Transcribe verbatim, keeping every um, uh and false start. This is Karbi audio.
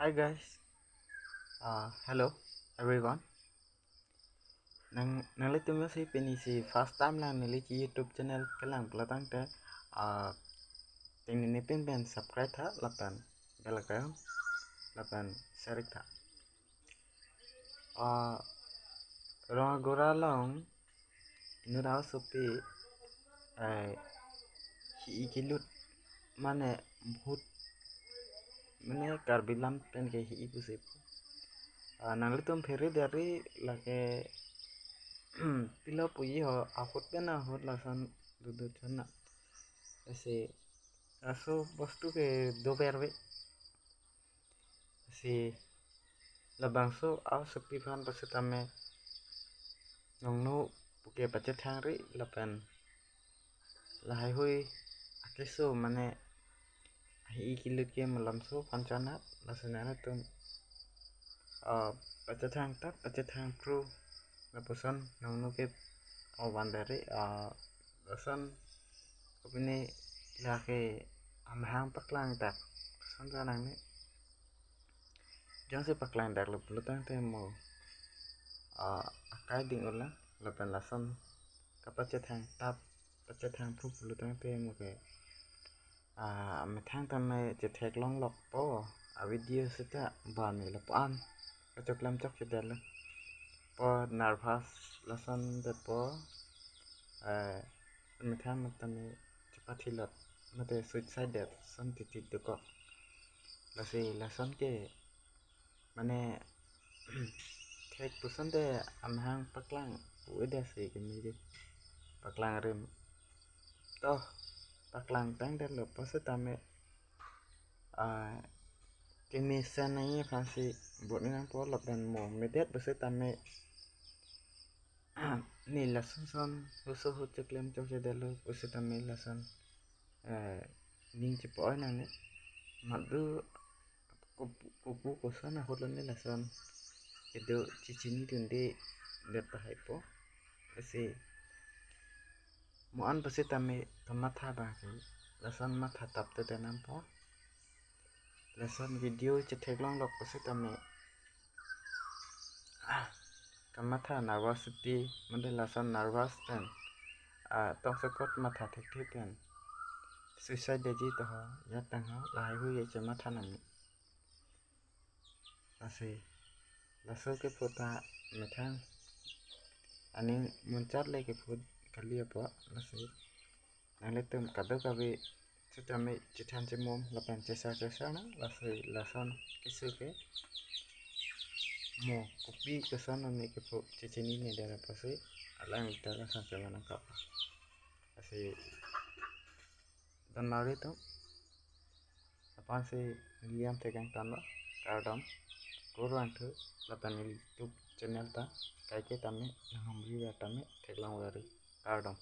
Hi guys. Uh, hello everyone. Nang nanglitum si pini si first time lang neli ke YouTube channel kelang pulo tangte, uh, ting nini pin pen subscribe tha lapen bell icon lapen share tha. Uh, Rongagora along inut asopi, eh, hi-i kelut mane bhut mane Karbi lam pen ke hi-i pusi. Ah, nanglitum phere dari lake pilo puji ho ahut pen ahut lason dudu chona. Ese aso bostu ke dover ve. Si labangso asopi aphan pasitame nongno puke pachethang ri lapen lahaihui akeso mane hi-i kelut ke malomso aphan chonat lason nangtum, ah, pachethang tap pachethang phru lapuson nongno ke ovan dari, ah, lason kopine lake amahang paklang dak son ta nangne. Jongsi paklang daklo pulo tangte mo, ah, akai ding-un lang lapen lason kapachethang tap pachethang phru pulo tangte mo ke, ah, methang tame chetheklong lokpo, a video seta bami lapu-an kachoklem chokchedetlo. Po nervous lason detpo, eh, methang tame chepathilot mate suicide det son titit dokok. Lasi lason ke mane thek puson te amahang paklang pu-ede si kemiji paklang rim. To paklang tangdetlo pasitame, ah, kemesen nangji aphansi bot ni nangpo lapen mo medet pasitame ni lason son huso hu cheklem chokchedetlo pusitame lason, eh, ning chepo-oi nangne. Madu kopu kopu koson ahut lo ne lason kedo chechini dunde det pahaipo. Lasi mo-an pasitame kamatha abang si lason matha tap te denampo. Lason video chetheklong lok pasitame, ah, kamatha nervosity mate lason nervous pen, ah, tong sekot matha thekthe pen suicide detji toho, jat tang ho lahaihui chematha nang. Lasi laso kepho ta methang aning munchot le kepho kali apot. Lasi nanglitum kadokave sitame chethan chemum lapen chesa chesa nang, lasi lason keso ke mo kopi koson nangji kepho chechinine det apotsi alang ta lason chelang nangkok. Lasi don mari tu aphan si neli amethang tanglo, kardom. Kurvangthu lapen neli YouTube channel ta kaike tame nanghumri ver tame theklong ver ri, kardom.